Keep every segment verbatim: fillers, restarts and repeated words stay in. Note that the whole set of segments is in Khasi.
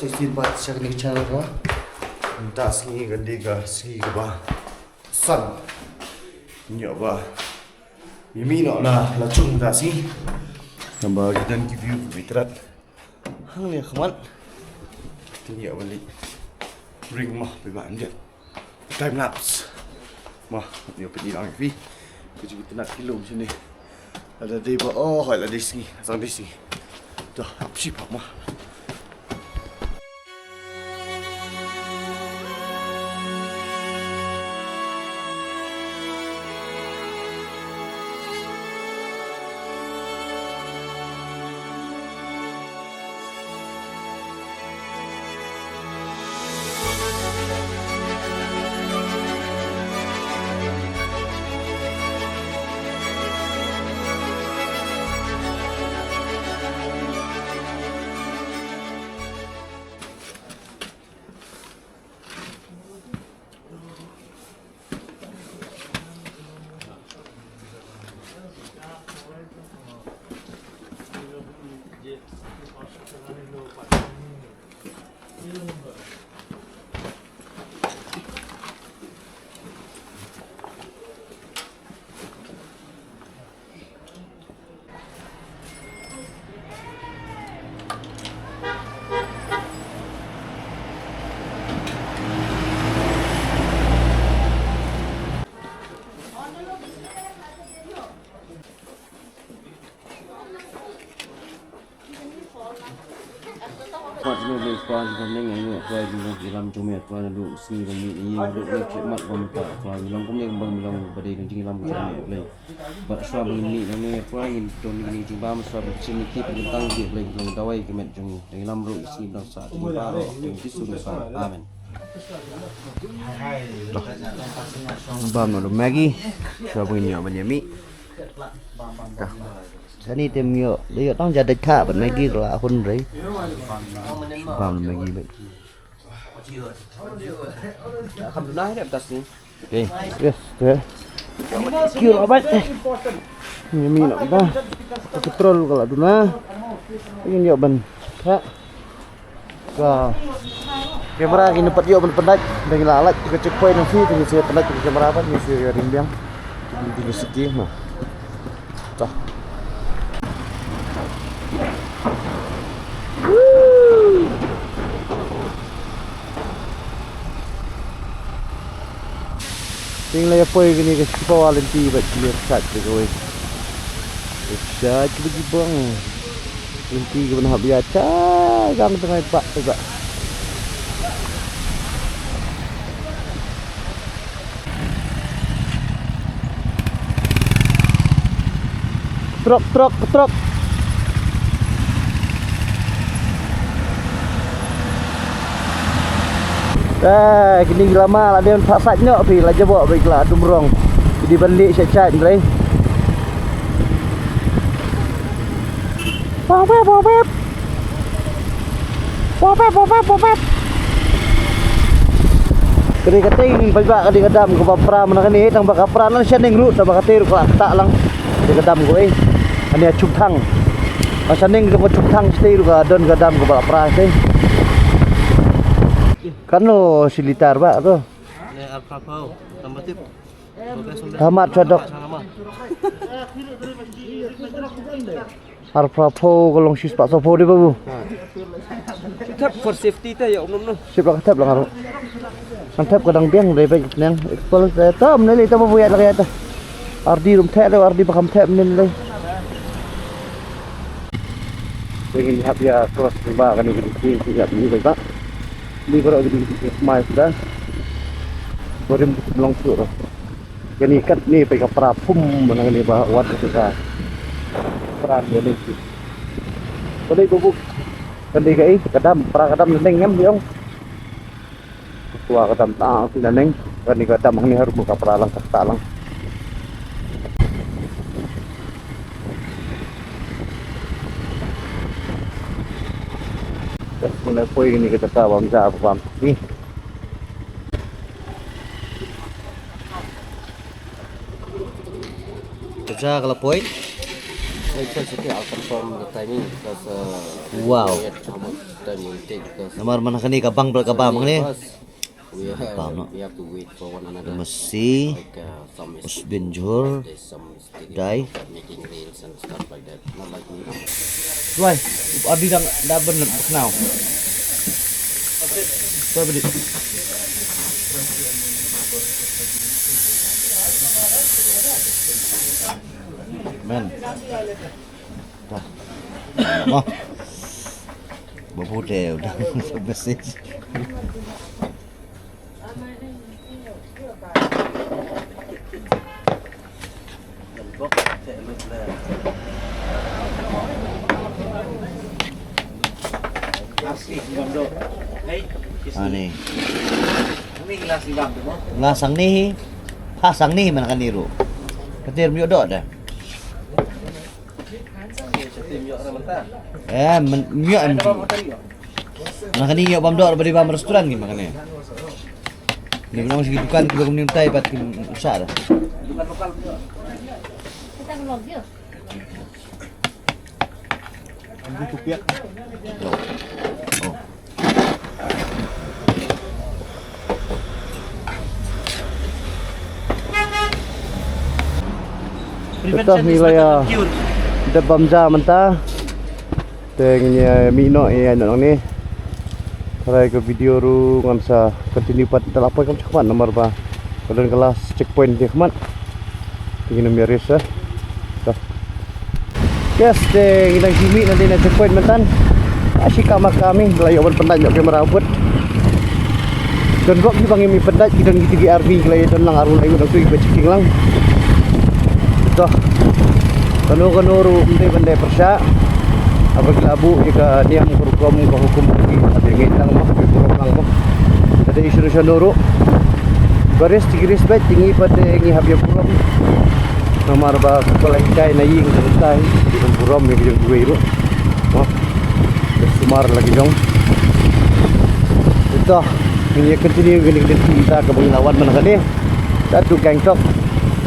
Shisien pat sha kane ka channel ka. Mynta sngi ka dei ka sngi kaba san. Ngi ïoh ba ïa mih noh na la jong ka sngi. Naba ki don ki view ki trat. Hangne khmat. Te ngi ïoh ban leit ring mo, phi ba yndet. Time lapse. Mo, ngi ïoh pynïaid lang ïa phi. Ki ju ki tnat ki lum shane. Lada dei ba, oh, hooid, la dei sngi, la dei sngi. To, hap shipang mo. Kwah jingïalam jong me, kwah jingïalam jong me, kwah naduh sngi ba ngi ïeng ruh na khmat ba mynta, kwah ngi long kumne kumba ngi long ba dei na jingïalam jong me, Blei. Bad shuwa ba ngin mih nangne, kwah ngin don kine ki jingbam, shuwa ba ngin shim ïa ki kyntang ki, Blei, ki long dawai ka met jong ngi. Ngi lam ruh ïa sngi ba dang sah, jingim baroh, jong Jisu Khrist. Amen. Bam noh Maggi, shuwa ba ngin ïoh ban ïa mih. Ka. Shane te ym ïoh, da ïoh tang ja dait kha bad Maggi ka la hun re. Bam Maggi bad. Kham duna hi dep tas ni. Okay. Yes, te. Kiew la bait. Ni mi na ba. Petrol ka la duna. Ngin ïoh ban. Ha. Ka camera ngin pat ïoh ban pyndait, dang la lait ka checkpoint nang phi, dang sa pyndait ka camera pat, ngin sa ring biang. Dang sa ki ma. Ta. Te ngi la ïa poi kane ka Shipara lynti bad ki ïa shait te kawei. Shait ki bad ki bang. Lynti ki ban hap ïa shait jang tyngai bak te bak. Trok, trok, trok. Eh, kine ki lama la dei ban phah sait noh phi, la jaboh ba ki la dum rong. Ki dei ban leh shait shait hynrei. Pop, pop, pop, pop. Pop, pop, pop, pop, pop. Ka dei ka teng paidbah, ka dei ka dam kaba pra mynta kane, tang ba ka pra lang shaneng ruh, tang ba ka tei ruh ka la ktah lang. Ka dei ka dam kawei. Kane ka Chumthang. Ka shaneng jong ka Chumthang shatei ruh ka don ka dam kaba la pra shatei. Katno shi litar ba to? Ne, arphew phew. Tang ba tip. Hamat sha dok. Arphew phew ka long shispah sawphew de babu. Thep for safety te ïa um no. Sip la ka thep la nga ruh. Kan thep ka dang biang de ba neng. Ekpal te tam ne le ta babu ïa la ka ïa ta. Ardi rum thep de ardi ba kam thep ne le. Te ngin hap ïa cross ba kane ka dei ki ïa ki ba. Ni baroh ki dei ki mai suda. Barim long shuh. Kane katne pei ka pra phum mana kane ba wat ka pra kane. Kane ba buk kane ka ei ka dam pra ka dam neng ngam biang. Tua ka dam ta ti neng kane ka dam hangne harum ka pra lang ka ta lang. Kane poi kane ka ta bam ja bam ni. Ka ja ka la poi. It's okay, I'll confirm the timing because uh, Wow. Yet how much time will take because Namar man kane ka bang bal ka bam kane. First, we have, Bam no. We have to wait for one another. Masi. Like uh, some Us bin jhur. There's some Dai. Making reels and stuff like that. Not like me. Tuai, ardi dang da ben khnaw. Tuai beli. Men. Dah. Mo. Babu deh udah message. Ani. Ngi la sang ni hi. Ha sang ni hi man kane ruh. Kater myo dok dah. Eh, men myo em. Nah, kane ïoh bam dor bad bam restoran ki ma kane. Ni bnong sigi dukan ki bam ni tai bad ki usah dah. Dukan lokal. Kita belum dia. Ambil kupiah. Oh. Kita ngi la ïa dep bam ja mynta. Te ngin ïa mih noh ïa noh nang ne. Tharai ka video ruh ngan sa continue pat da la poi kam chakmat namar ba ka don ka last checkpoint te khmat. Te ngin ym ïa rest eh. Yes, te ngi dang shu mih na dei na checkpoint mynta. Ashi kama kami la ïoh ban pyndait ïoh kamera bud. Don bok ki ba ngi mih pyndait ki don ki tigi army ki la ïoh don lang aru la ïoh don tu ki ba checking lang. Toh. Kano kano ruh mte ban dei pyrshah. Aba ki la buh ïa ka niam ka rukom ka hukum ki ba dei ngi lang mo ki burom lang mo. Ka dei issue sha no ruh. Baris tigi respect tingi pat dei ngi hap ïa burom. Namar ba ka la hikai na ïing ka tai, ki ban burom ïa ki jong kiwei ruh. Mo. Ka sumar la ki jong. Ito, ngin ïa continue kane ka lynti ita kaba ngi la wan man kane. Tat to Gangtok.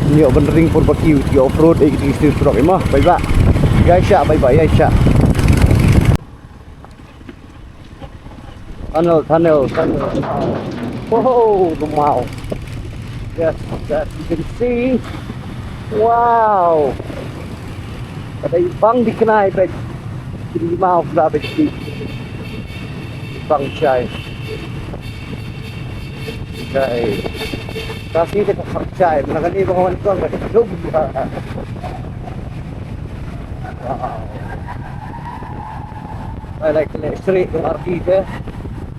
Ngin ïoh ban ring por ba ki off road ïa ki stir surok ïa mo. Bye bye. Ïa sha, bye bye, ïa sha. Tunnel, tunnel, tunnel. Whoa, wow. Yes, that you can see. Wow. Ka dei bang di khnai bad ki mau ka bad ki bang chai. Chai. Kasi te ka kham chai. Mana kani bang wan kong ka dum. Wow. Ai lai kene sri ko arti te.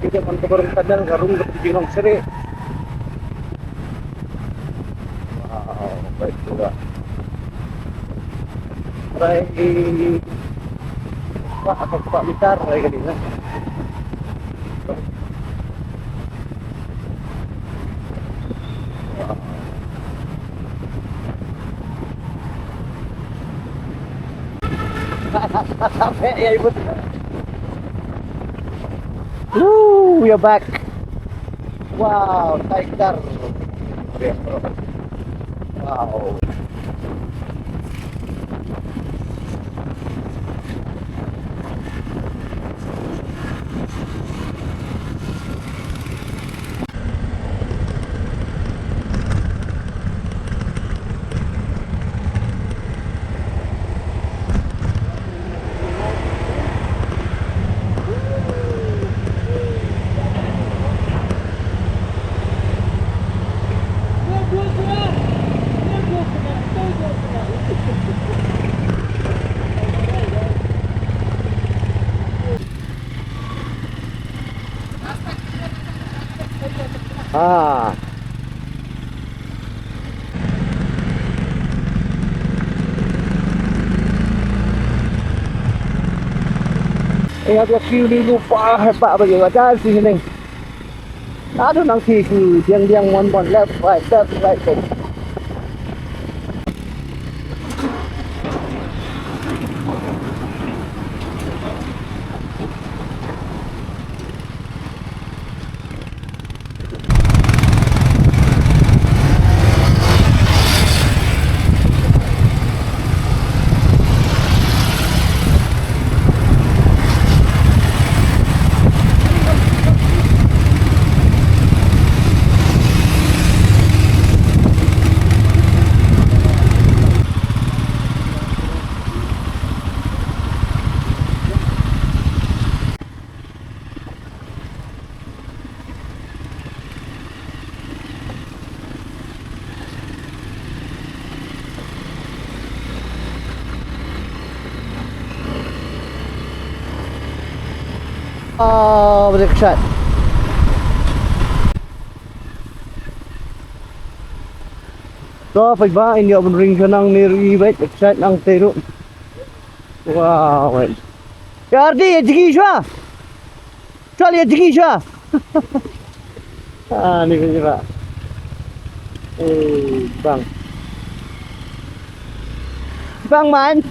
Kita man ko barang kadang garung ko jinong sri. Wow, baik juga. Rai. Wah, apa pak mitar rai kali na. Woo, we are back. Wow, tiger. Wow. Ah. Eh, ada queue ni lupa hebat bagi ada sini. Aduh, nang si, si, diang, diang, mon, mon, left, right, left, right, left. Wow, bad excited. To, peit ba, in ïoh ban ring sha nang ne ruh i, bad excited nang te ruh. Wow, bad. Ïa Ardi, ïa jngi shuwa. Chal ïa jngi shuwa. Ah, ni ka jira. Eh, bang. Bang man.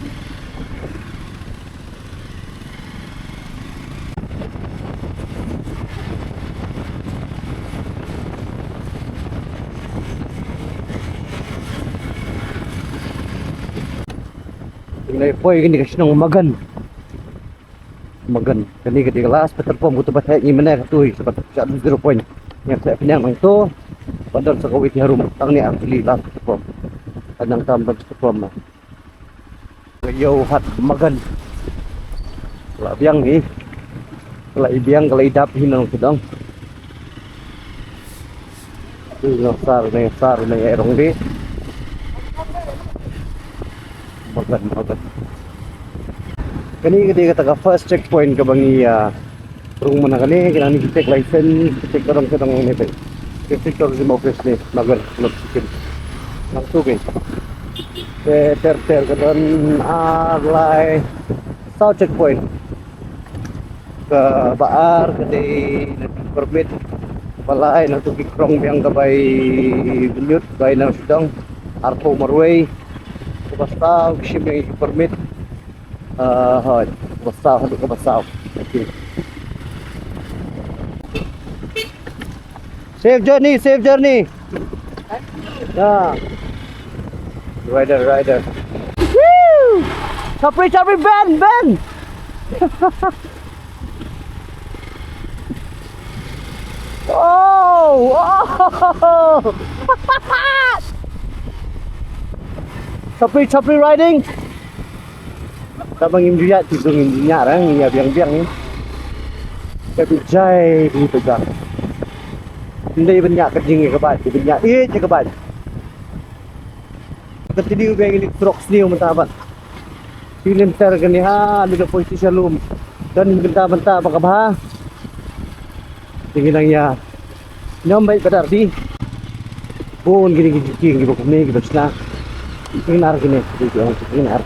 Ngi la poi kane ka shnong Magan. Magan. Kane ka dei ka last petrol pump, kato ba thait ngi mynne, kato hi sa pat shah zero point. Ngi sa pynïang nangto. Ba don sa kawei te harum. Tang ne actually last petrol pump. Nang tam ban petrol pump. Ka ïew hat Magan. La biang hi. Ka la i biang, ka la i dap hi nang sdang. Ui, nang sar, nang sar, nang ai rong di. Magan, Magan. Kane ka dei kata ka first checkpoint kaba ngi, ah, rung mynta kane, kane ngi check license, check ka dong, ka dong ne peit. District Tourism Office ne, Magan, North Sikkim. Nangtu peit. Te ter ter ka don ar lai saw checkpoint. Kaba ar ka dei na permit. Kaba lai nangtu ki krong biang ka bai Bynñiut, bai na Shillong. Arphew marwei. Kaba saw ki shim biang ki permit. Ah, hoi. Kaba saw, haduh kaba saw. Okay. Safe journey, safe journey. Yeah. Rider, rider. Woo! Chapri, chapri, bend, bend. Oh, oh. Chapri, chapri riding. Tang ba ngim ju ïaid, te ngim ju ñiah, eh, ngim ïaid biang biang, eh. Ka bit jai, bit jai. Ym dei ban ñiah ka jingïakabait, ka bit ñiah ïeit ïakabait. Continue biang ïa kane ka surok sniew mynta bad. Phi lynter kane ha, lada poi sha lum. Don bynta bynta ba ka bha. Te ngi nang ïa Nang beit badar di. Bun kine ki jingkieng kiba kumne kiba shna. Ki nar kine, ki ong ki nar.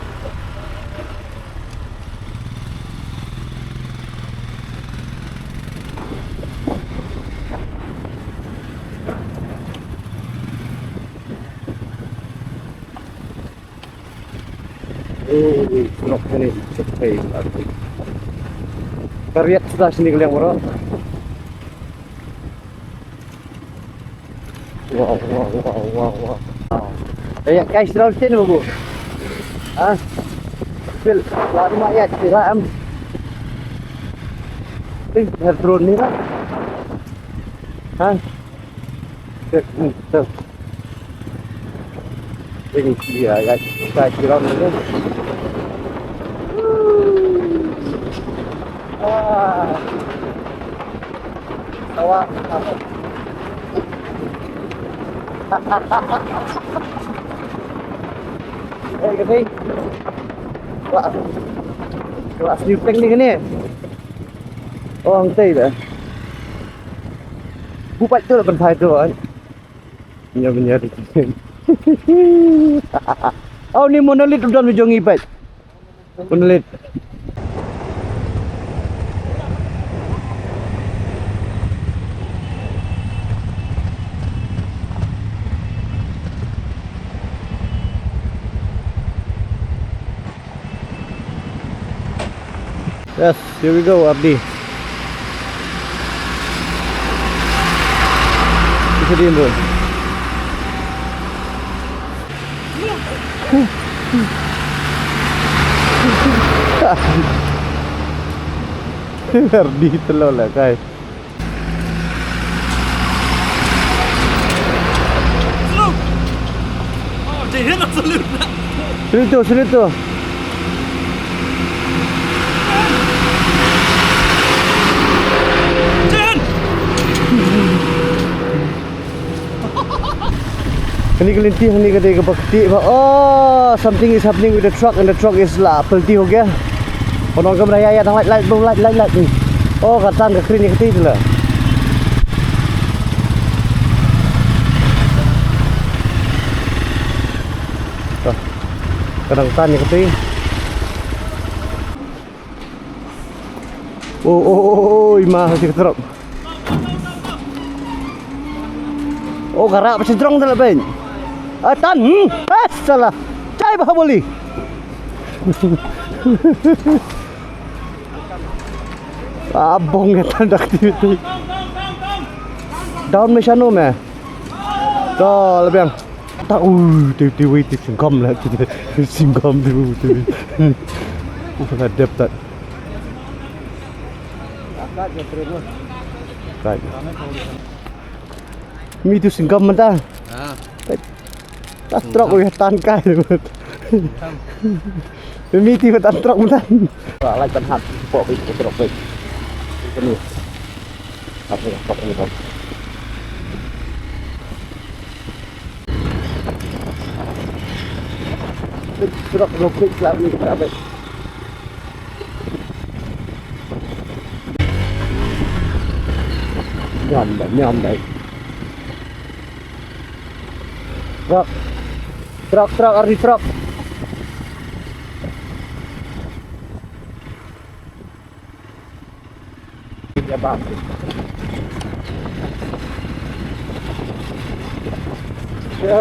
Oh, surok kane, surok kane. Ka riat suda shane ka liang baroh. Wow, wow, wow, wow, wow. Ïa, guys, terus sini, Babu. Ha? Bil, lama ya, sila am. Eh, drone ni lah. Ha? Bil, bil. Ini dia, ya, kita jalan ini. Ah. Sawa. Eh, kasi. Wah. Wah, sniffing ni kene. Oh, ang tay ba. Bupat tu lah ban phai tu, eh. Nya, nya. Oh, ni monolith udah ujung ipat. Monolith. Yes, here we go, Ardi. Ito din, bro. Ardi telo la kai. Slow. Oh, dia nak slow. Sini tu, sini tu. Jen. Kane ka lynti hangne ka dei kaba ktieh ba. Oh, something is happening with the truck and the truck is la pynlynti ho gaya. Pynlong kamera, ïa, ïa, tang light, light, bro, light, light, light. Oh, ka tan ka kri ïa kti tu la. Oh, ka dang tan ïa kti. Oh, oh, oh, oh, i ma ha shi ka truck. Oh, ka rah ba shi jrong tu la, Ben. Ah, tan. Hmm. Ah, salah. Jai Bahubali. Ah, bong ïa tan dak ti ti. Down me shano me. To, la biang. Ta u, ti ti wei ti singkam la, ti singkam ti u ti. U ka dep tat. Right. Mi tu singkam mynta. Ah. Ta trok u tan kai. Mi ti ba tan trok mynta. Lai tan hat po bi trok bi. Kini. Apa apa ini. Trok lo pik lah ni tak baik. Nyam dah, nyam dah. Trok. Trok, trok, Ardi, trok. Ya, bang. Yo.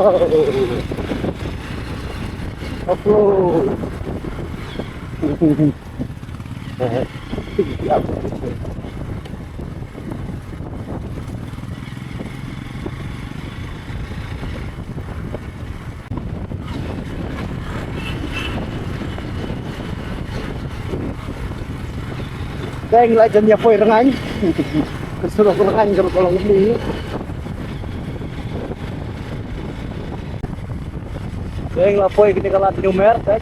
Offroad. Teng la jan ïa poi Rngaiñ. Ka surok Rngaiñ ka ruh ka long kumne. Teng la poi kane ka lad New Mer, teng.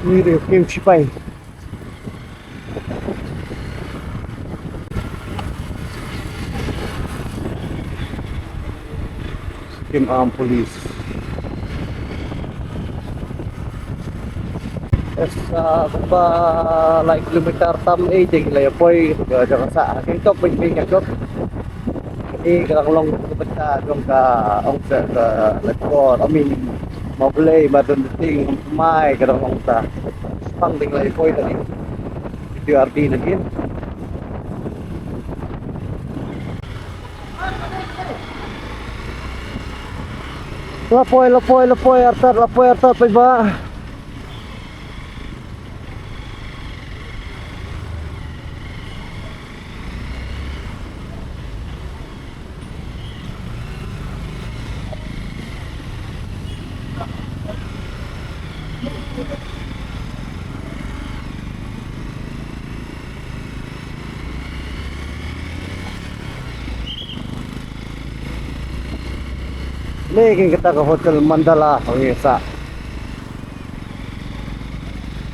Ni dei kem shipai. Kem armed police. Sa kumba lai kilometer tam eh, te ki la ïa poi ka jaka sah. Kem tok pyn pyn ka jok. Kane ka dang long ka bynta jong ka, ong ka, ka Laitkor, I mean, Mawblei, Madan Dating, Umsmai, ka dang long ta. Spang ding lai poi ta ni. Video R D na kin. La poi, la poi, la poi, artat, la poi, artat, poi ba. Ni kata ka Hotel Mandala, ong ïa sa.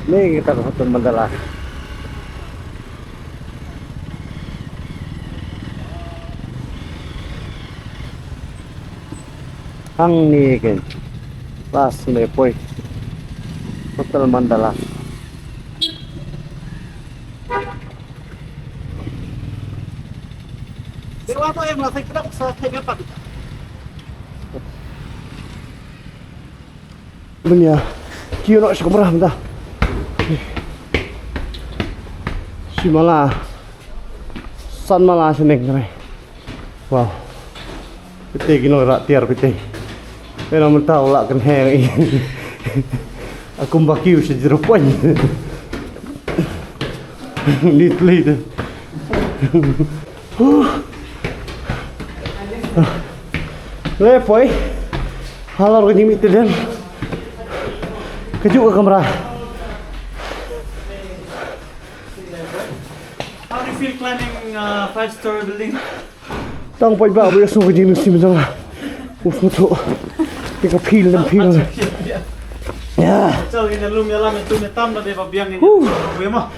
Ni kata ka Hotel Mandala. Hangne kein. Last me poi. Hotel Mandala. Bun ïa kiew noh sha kamra mynta. Shi mala, san mala shaneng kane. Wow. Phi te ki nongrah tiar phi te. Phi nang mynta u lah kynheh ïa i. A kumba kiew sha zero point. Neatly te. Le poi. Halor ka jingmih tdem. Kajuh ka kamra. How do you feel climbing a five-story building? Tang poi ba ba ïa sngewbha ka jingmih sim jong nga. Uf, muthu. Te ka feel, lem feel. Ya. Chal ïa lum ïa lam ïa tum ïa tam da dei ba biang ïa. Huh. Ïa ma.